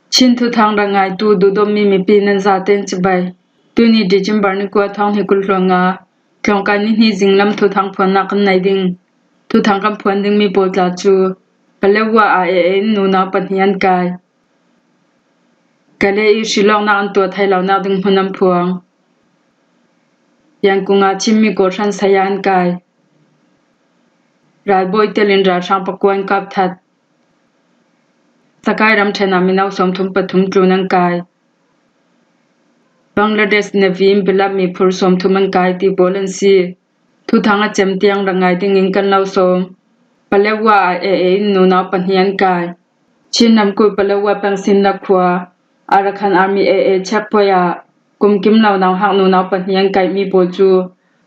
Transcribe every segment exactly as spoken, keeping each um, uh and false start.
Chin thuthang ra ngaitu duhdawtmi mipi nan zaten cibai. Tuni December ni kua thawng hnih kul hluan nga, tlawngkai ni hnih zinglam thuthang phuannak kan nei ding. Thuthang kan phuan dingmi pawl tla cu Paletwa ah A A in nunau pahnih an kai. Kale i hrilawknak an tuah thei lonak ding hmun an phuang. Yangon ah Chinmi kawhhran saya an kai. Ralbawi telin ralhrang pakua an kap that. Sakai ramṭhen ah mino sawmthum pathum tlun an kai. Bangladesh Navy in bialammi phur sawmthum an kai ti pawl an si. Thuthang a cem tiang ra ngai dingin kan lo sawm. Paletwa ah A A in nunau pahnih an kai. Chin ramkulh Paletwa peng Sinla khua Arakan Army A A checkpoint ah kum kim lo nauhak nunau pahnih an kaihmi pawl cu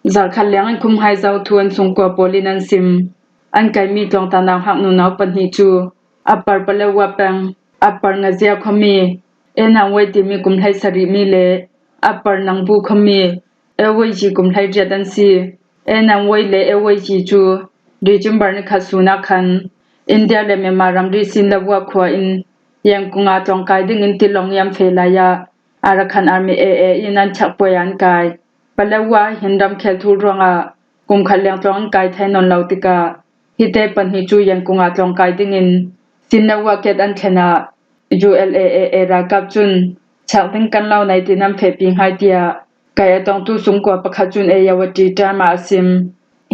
zarhkhat leng an khum hai zo thu an sungkua pawl in an sim. An kaihmi tlawngta nauhak nunau pahnih cu Upper Paletwa peng, Upper Ngazia khuami, Enangwei timi kum hleisarihmi le Upper Nangbu khuami, Eweiji kum hleiriat an si. Enangwei le Eweiji cu December ni khat sun ah khan India le Myanmar ramri Sinlawa khua in Yangon ah tlawngkai dingin tilawng i an feh lai ah Arakan Army A A in an checkpoint ah an kai. Paletwa hin ramkhel thu ruangah kum khat leng tlawng an kai thei nawn lo tikah hite pahnih cu Yangon ah tlawngkai dingin Sinlawa ket an thlen ah U L A A A ralkap cun chak ding kan lo nei tiin an fehpi hngai tiah kai a tongtu sungkua pakhat cun Ayeyarwady Times ah a sim.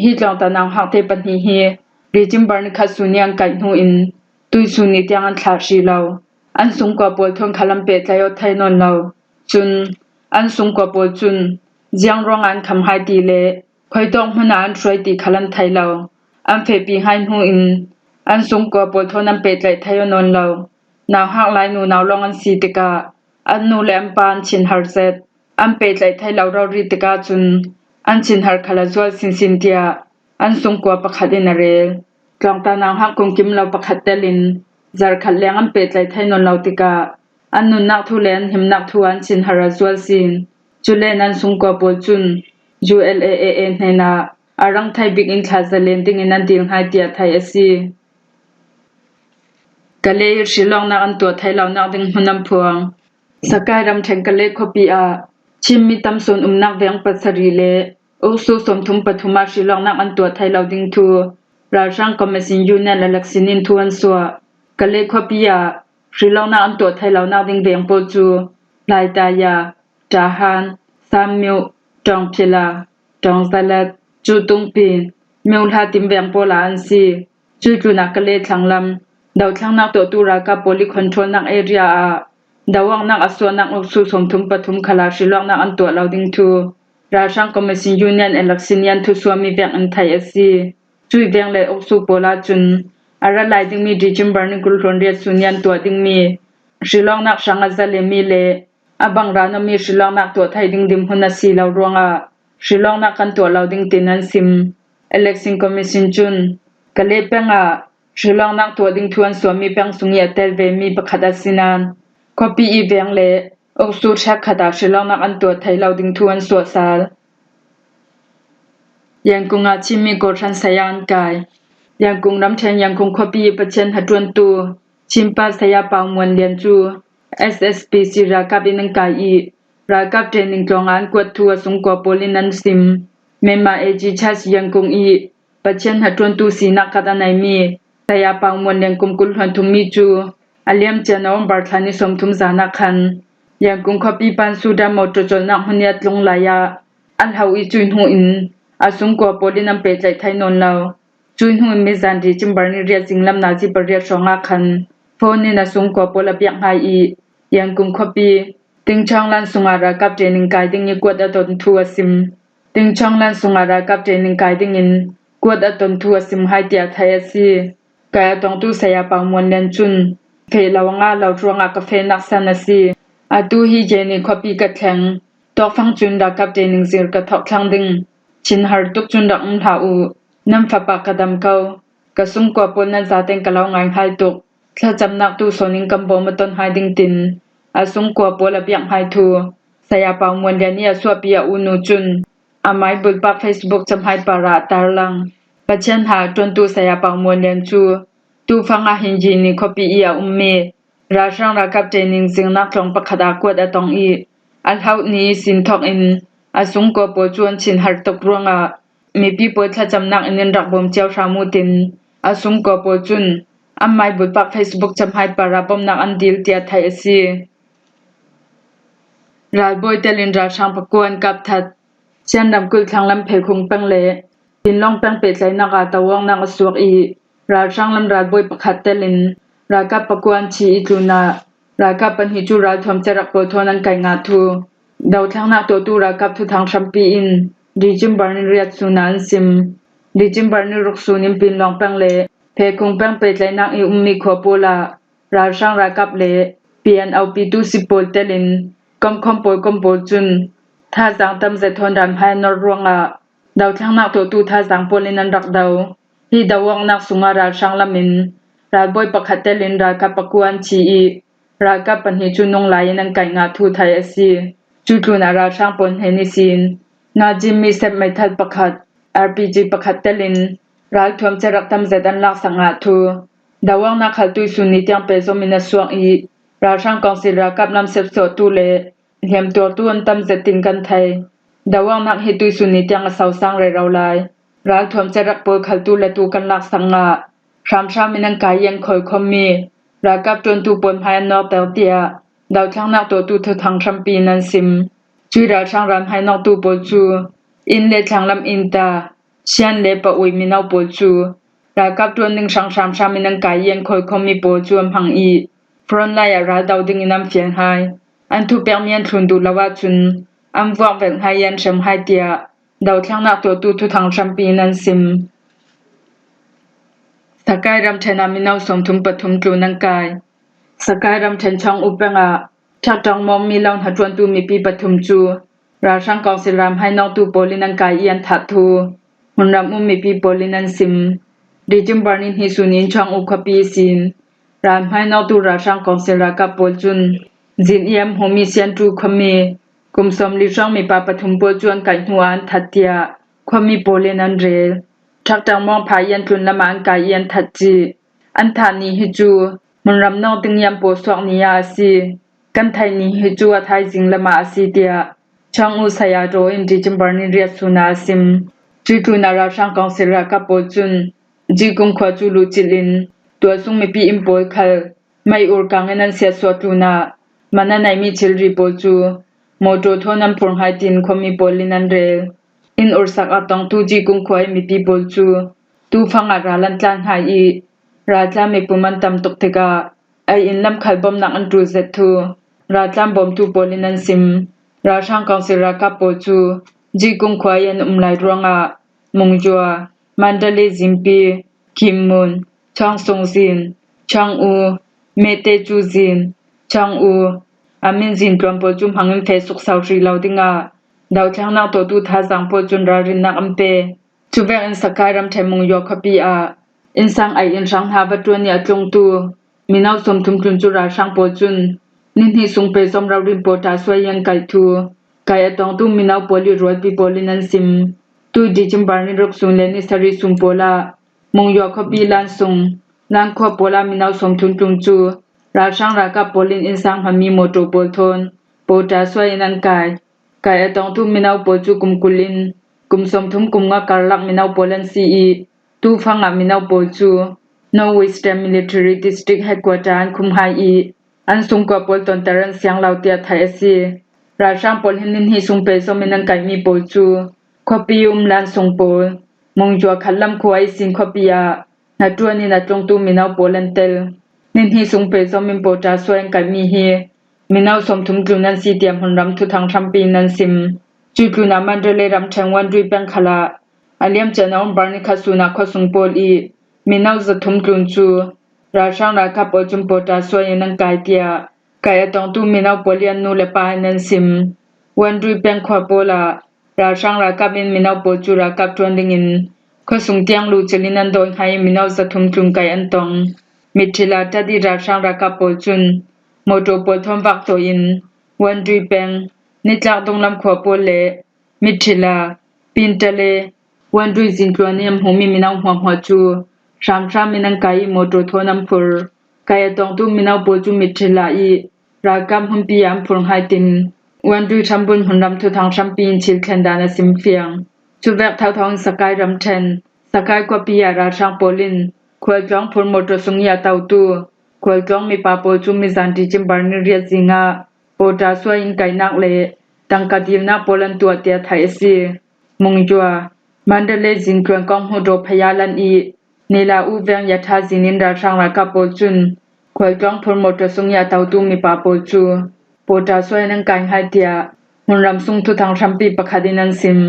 Hi tlawngta nauhakte pahnih hi December ni khat sun i an kaih hnu in tuisun ni tiang an thlah hrih lo. An sungkua pawl thawn khal an pehtlaih aw thei nawn lo. Cun an sungkua pawl cun ziang ruangah an kham hai ti le khuitawk hmun ah an hruai ti khal an thei lo. An fehpi hngai hnu in an sungkua pawl thawn an pehtlaih thei aw nawn lo. Nauhak lai nunau lawng an si tikah an nu le an pa an thinhar zet. An pehtlaih thei lo rori tikah cun an thinhar khal a zual sinsin tiah an sungkua pakhat in a rel. Tlawngta nauhak kum kim lo pakhat telin zarhkhat leng an pehtlaih thei nawn lo tikah an nunnak thu le an himnak thu ah an thinhar a zual sin. Cule an sungkua pawl cun U L A A A hnenah a rang thei bik in thlah zalen dingin an dil hngai tiah theih a si. Kale i hrilawknak an tuah thei lonak ding hmun an phuang. Sakai ramṭhen Kale khuapi ah Chinmi tamsawn umnak veng pasarih le uksu sawmthum pathum ah hrilawknak an tuah thei lo ding thu ralhrang Commission Union Election in thu an suah. Kale khuapi ah hrilawknak an tuah thei lonak ding veng pawl cu Laitaya, Tahan, Sanmyo, Tawngphila, Tawngzalat, Cutungpi, Myohla tim veng pawl ah an si. Cuih tlunah Kale thlanglam dothlennak tuahtu ralkap pawl i controlnak area ah doawknak a suahnak uksu sawmthum pathum khal ah hrilawknak an tuah lo ding thu ralhrang Commission Union Election i an thusuahmi veng in theih a si. Cuih veng le uksu pawl ahcun a ra lai dingmi December ni kul hluan riat sun i an tuah dingmi hrilawknak hrang a zalenmi le a bangra nuammi hrilawknak tuah thei ding dinhmun a si lo ruangah hrilawknak kan tuah lo ding tiin an sim. Election Commission cun Kale peng ah hrilawknak tuah ding thu an suahmi peng sung i a tel vemi pakhat a si nain khuapi i veng le uksu hrekkhat ah hrilawknak an tuah thei lo ding thu an suah sal. Yangon ah Chinmi kawhhran saya an kai. Yangon ramṭhen Yangon khuapi i Pathian hnaṭuantu Chinpa saya Pau Muan Lian cu S S P C ralkap in an kai i ralkap training tlawng ah an kuat thu a sungkua pawl in an sim. Myanmar A G Church Yangon i Pathian hnaṭuantu sinak kat a neimi saya Pau Muan Lian kum kul hluan thummi cu a liamcia November thla ni sawmthum zan ah khan Yangon khuapi Pansuda motor colhnak hmun i a tlung lai ah a hlo i cuih hnu in a sungkua pawl in an pehtlaih thei nawn lo. Cuih hnu in mizan December ni riat zinglam nazi pariat hrawng ah khan phone in a sungkua pawl a biak hngai i Yangon khuapi Tingchanglan sungah ralkap training kai ding i kuat a ton thu a sim. Tingchanglan sungah ralkap training kai dingin kuat a ton thu a sim hai tiah theih a si. Kai a tongtu saya Pau Muan Lian cun feh lo a ngah lo ruangah ka fehnak san a si. Atu hi Jenny khuapi ka thleng. Tawkfang cun ralkap training zir ka thawk thlang ding. Thinhar tuk cun rak um hlah u. Nan fapa ka dam ko. Ka sungkua pawl nan zaten ka lo ngaingai tuk. Thlacamnak tu sawn in kan bawm a ton hai ding tin a sungkua pawl a biak hai thu saya Pau Muan Lian i a suahpi a unu cun amai bulpak Facebook cam hai par ah a tarlang. Pathian hnaṭuantu saya Pau Muan Lian cu tufang ah hin Jenny khuapi i a ummi ralhrang ralkap training zingnak tlawng pakhat ah kuat a tong i, a hlauh ni ihsin thawk in a sungkua pawl cu an chin har tuk ruangah mipi pawl thlacamnak in in rak bawm cio hram uh tin, a sungkua pawl cun an maibulpak Facebook cahmai par ah bawmhnak an dil tiah theih a si. Ralbawi telin ralhrang pakua an kap that. Shan ramkulh thlanglam Phekhung peng le Pinlawng peng pehtlaihnak ah doawknak a suak i, ralhrang lam ralbawi pakhat telin ralkap pakua an thi i, tlunah ralkap pahnih cu ralthuam cerak pawl thawn an kaih ngah thu dothlennak tuahtu ralkap thuthang hrampi in December ni riat sun ah an sim. December ni ruk sun in Pinlawng peng le Phekhung peng pehtlaihnak i ummi khua pawl ah ralhrang ralkap le P N O P tu si pawl telin komkhawm pawl kom pawl cun thazaang tam zet thawn ralhmai an nawr ruangah dothlennak tuahtu thazaang pawl in an rak do. Hi doawknak sungah ralhrang lam in ralbawi pakhat telin ralkap pakua an thi i, ralkap pahnih cu nung lai in an kaih ngah thu theih a si. Cu tlunah ralhrang pawl hnen ihsin ngazim mi sep meithal pakhat, R P G pakhat telin ralthuam cerak tam zet an laksak ngah thu doawknak khal tuihsun ni tiang pehzom in a suak i, ralhrang kawngsil ralkap lam sepsawhtu le hliamtuartu an tam zet tin kan thei. Doawknak hi tuihsun ni tiang a sosang rero lai. Ralthuam cerak pawl khal tu le tu kan laksak ngah. Hramhram in an kai i an khawi khawmmi ralkap ṭuantu pawl hmai an nawkter tiah dothlennak tuahtu thuthang hrampi in an sim. Cui ralhrang ralhmai nawktu pawl cu inn le thlanglam inn ta, Shan le Paui mino pawl cu ralkap ṭuan ding hrang hramhram in an kai i an khawi khawmmi pawl cu an hmang i, frontline ah ral do ding in an fial hai. An thupekmi an thlun duh lo ahcun an vuak velh hai i an hrem hai tiah dothlennak tuahtu thuthang hrampi in an sim. Sakai ramṭhen ah mino sawmthum pathum tlun an kai. Sakai ramṭhen Chawng U peng ah ṭhakṭang mawngmi lo hnaṭuantu mipi pathum cu ralhrang kawngsil ralhmai nawktu pawl in an kai i an thah thu hmunram um mipi pawl in an sim. December ni hnih sun in Chawng U khuapi ihsin ralhmai nawktu ralhrang kawngsil ralkap pawl cun zin i an hmuhmi Sianṭu khuami kum sawmli hrawng mipa pathum pawl cu an kaih hnu ah an that tiah khuami pawl in an rel. Ṭhakṭang mawngpha i an tlun lamah an kai i an that cih. An thah ni hi cu hmunram nawk ding i an pawsuak ni ah a si. Kan theih ni hi cu a thaizing lamah a si tiah Chawng U saya ṭaw in December ni riat sun ah a sim. Cui tlunah ralhrang kawngsil ralkap pawl cun Jikung khua cu luhcilh in tualsung mipi inn pawl khal mei ur kang in an siatsuah tlunah man a neimi thilri pawl cu mawṭaw thawn an phur hai tin khuami pawl in an rel. Inn ursak a tongtu Jikung khua i mipi pawl cu tufang ah ral an tlan hai i, raltlan mipum an tam tuk tikah a inn lam khal bawmhnak an ṭul zet thu raltlan bawmtu pawl in an sim. Ralhrang kawngsil ralkap pawl cu Jikung khua i an um lai ruangah Mungyua, Mandalay Zimpi, Kimmun, Chawngsung Zin, Chawng U, Mete Cu Zin, Chawng U, a min zin tluan pawl cu hmang in feh sukso hrih lo dingah dothlennak tuahtu thazaang pawl cun ralrinnak an pe. Cuvek in Sakai ramṭhen Mungyua khuapi ah innsang ei in hrang hna va ṭuan i a tlungtu mino sawmthum tlun cu ralhrang pawl cun nihnih sung pehzom ralrin pawl ṭha suai i an kaih thu kaih a tongtu mino pawl i rualpi pawl in an sim. Tu December ni ruk sun le ni sarih sun pawl ah Mungyua khuapi Lansung, Lankhua pawl ah mino sawmthum tlun cu ralhrang ralkap pawl in innsang hmanmi mawṭaw pawl thawn pawl ṭha suai in an kai. Kaih a tongtu mino pawl cu kum kul in kum sawmthum kum nga karlak mino pawl an si i, tufang ah mino pawl cu North Western Military District Headquarter an khum hai i, an sungkua pawl tonter an siang lo tiah theih a si. Ralhrang pawl hin nihnih sung pehzom in an kaihmi pawl cu khuapi um Lansung pawl, Mungyua khatlam khua ihsin khuapi ah hnaṭuan in a tlungtu mino pawl an tel. Nihnih sung pehzom in pawl ṭha suai an kaihmi hi mino sawmthum tlun an si tiah hmunram thuthang hrampi in an sim. Cui tlunah Mandalay ramṭhen Wandui peng khal ah a liamcia November ni khat sun ah khuasung pawl i mino zathum tlun cu ralhrang ralkap pawl cun pawl ṭha suai in an kai tiah kaih a tongtu mino pawl i an nu le pa in an sim. Wandui peng khua pawl ah ralhrang ralkap in mino pawl cu ralkap ṭuan dingin khuasung tiang luhcilh in an dawi hnga i mino zathum tlun kaih an tong. Mitthila ṭat i ralhrang ralkap pawl cun mawṭaw pawl thawn vak tawi in Wandui peng, nitlak dunglam khua pawl le Mitthila, Pintale, Wandui zintluan i an hmuhmi mino hmuahhmuah cu hramhram in an kai i mawṭaw thawn an phur. Kai a tawngtu mino pawl cu mitthil ah i ralkap hmunpi ah an phurh hngai tin, Wandui Ṭhambun hmunram thuthang hrampi in thil thlen dan a sim fiang. Cuvek thotho in Sakai ramṭhen, Sakai khuapi ah ralhrang pawl in Khualtlawng phur motor sung i a totu Khualtlawng mipa pawl cu mizan December ni riat zing ah Pawṭasuai in kaihnak le tangka dilnak pawl an tuah tiah theih a si. Mungzua, Mandalay zin tluan kong hmuh Dawphaya lan i Nila U veng Yatha zin in ralhrang ralkap pawl cun Khualtlawng phur motor sung i a totu mipa pawl cu Pawṭasuai in an kai hngai tiah hmunram sung thuthang hrampi pakhat in an sim.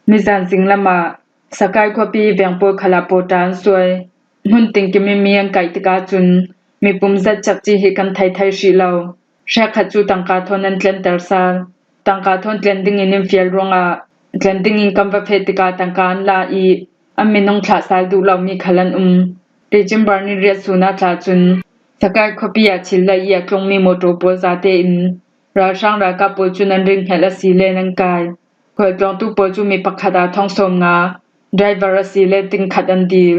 Mizan zinglam ah Sakai khuapi veng pawl khal ah pawṭa an suai. Hmun tingkim in mi an kaih tikah cun mipum zat cekci hi kan thei thei hrih lo. Hrekkhat cu tangka thawn an tlenter sal. Tangka thawn tlen dingin in fial ruangah tlen dingin kan va feh tikah tangka an la i an minung thlah sal duh lomi khal an um. December ni riat sun ah tla cun Sakai khuapi ah thil lei i a tlungmi motor pawl zate in ralhrang ralkap pawl cun an ringhel a si le an kai. Khualtlawngtu pawl cu mi pakhat ah thong sawm nga, driver a si le tingkhat an dil.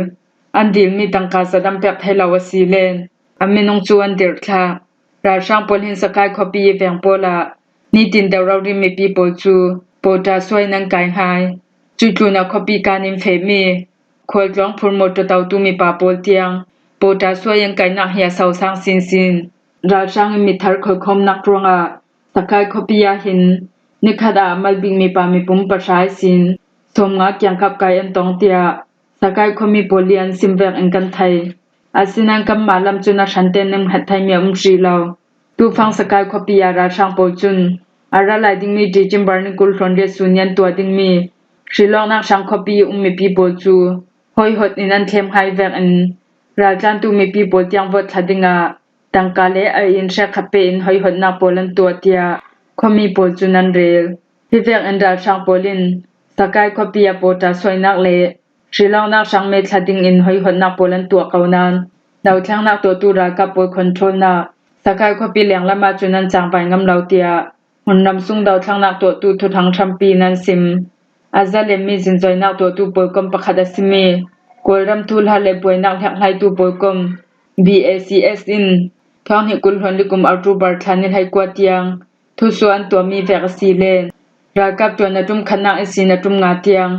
An dilmi tangka zat an pek thei lo a si le an minung cu an dirh thla. Ralhrang pawl hin Sakai khuapi i veng pawl ah nitin deuh rori mipi pawl cu Pawṭasuai in an kai hngai. Cuih tlun ah khuapi kan in fehmi Khualtlawng phur motor totu mipa pawl tiang Pawṭasuai an kaihnak hi a sosang sinsin. Ralhrang in mithar khawlkhawmnak ruangah Sakai khuapi ah hin nikhat ah a mal bik mipa mipum pahra ihsin sawmnga kiangkap kai an tong tiah Sakai khuami pawl i an sim vek in kan thei. Asinain kanmah lam cun a hrantein ning hngat theimi a um hrih lo. Tufang Sakai khuapi ah ralhrang pawl cun a ra lai dingmi December ni kul hluan riat sun i an tuah dingmi hrilawknak hrang khuapi i um mipi pawl cu hoihot in an thlem hngai vek in raltlantu mipi pawl tiang vawt thla dingah tangka le a in hrekkhat pe in hoihotnak pawl an tuah tiah khuami pawl cun an rel. Hi vek in ralhrang pawl in Sakai khuapi ah Pawṭasuainak le hrilawknak hrang me thla dingin hoihotnak pawl an tuah ko nain dothlengnak tuahtu ralkap pawl controlnak Sakai khuapi lenglam ah cun an cangvai ngam lo tiah hmunram sung dothlengnak tuahtu thuthang hrampi in an sim. A zalenmi zinzoinak tuahtu pawlkom pakhat a simi Kawlram thuhla le buainak hliakhlaitu pawlkom B A C S in thawng hnih kul hluan li kum October thla ni hleikua tiang thusuah an tuahmi vek a si le ralkap ṭuan a ṭum khatnak ihsin a ṭum nga tiang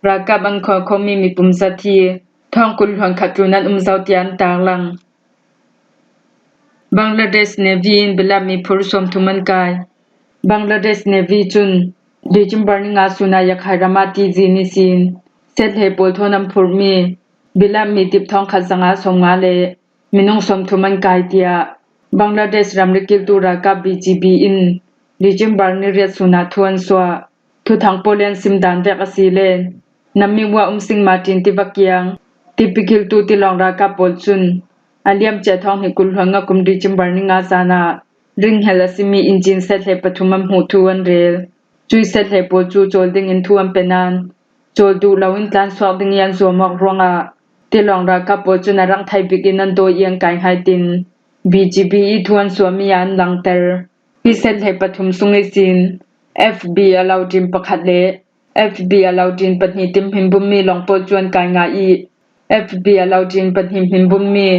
ralkap an khawl khomi mipum zat hi thawng kul hluan khat tlun an um zo tiah an tarlang. Bangladesh Navy in bilammi phur sawmthum an kai. Bangladesh Navy cun December ni nga sun ah Yakhai ram ah tizin ihsin set hlei pawl thawn an phurhmi bilammi dip thawng khat zanga sawmnga le minung sawmthum an kai tiah Bangladesh ramri kiltu ralkap B G B in December ni riat sun ah thu an suah. Thuthang pawl in sim dan vek a si le, Nammiwa Umsing Martin tiva kiang, tipikiltu tilawng ralkap pawl cun a liamcia thawng hnih kul hluan nga kum December ni nga zan ah ringhel a simi injin set hlei pathum an hmuh thu an rel. Cui set hlei pawl cu cawl dingin thu an pe nain, cawl duh loin tlansuak ding i an zuam awk ruangah tilawng ralkap pawl cun a rang thei bik in an dawi i an kai hngai tin B G B i thu an suahmi ah an langter. Hi set hlei pathum sung ihsin F B Alauddin pakhat le F B Alauddin pahnih tim hminbummi lawng pawl cu an kai ngah i, F B Alauddin pahnih hminbummi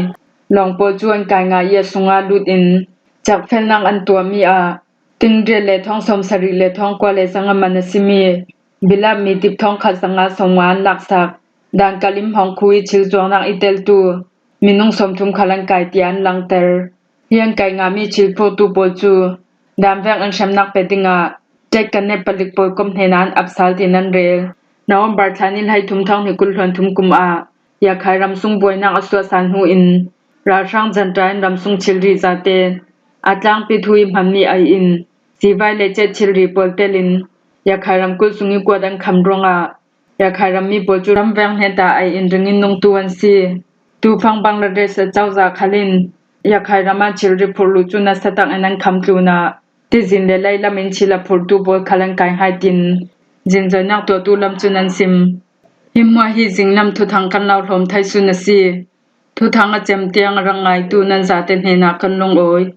lawng pawl cu an kai ngah i a sungah lut in cakfelnak an tuahmi ah tingriat le thawng sawmsarih le thawng kua le zanga man a simi bilammi dip thawng khat zanga sawmnga an laksak. Dan kalim hawng khu i thil zuaknak i teltu minung sawmthum khal an kai tiah an langter. Hi an kai ngahmi thil phurtu pawl cu dan vek in hremnak pe dingah ṭek kan ne palik pawl kom hnenah an ap sal tin an rel. November thla ni hleithum thawng hnih kul hluan thum kum ah Yakhai ram sung buainak a suahsan hnu in ralhrang Junta in ram sung thilri zate a tlangpi thu i hmanmi ai in sivai le cet thilri pawl telin Yakhai ramkulh sung i kuat an kham ruangah Yakhai rammi pawl cu ramveng hnetah ai in ring in nungtu an si. Tufang Bangladesh a cozah khal in Yakhai ram ah thilri phurh luh cu nasa tak in an kham tlun ah tizin le leilam in thil a phurtu pawl khal an kai hngai tin zinzoinak tuahtu lam cun an sim. Hi hmuah hi zinglam thuthang kan lo hlawm thei sun a si. Thuthang a cem tiang a rang ngaitu nan zate hnenah kan lungawi.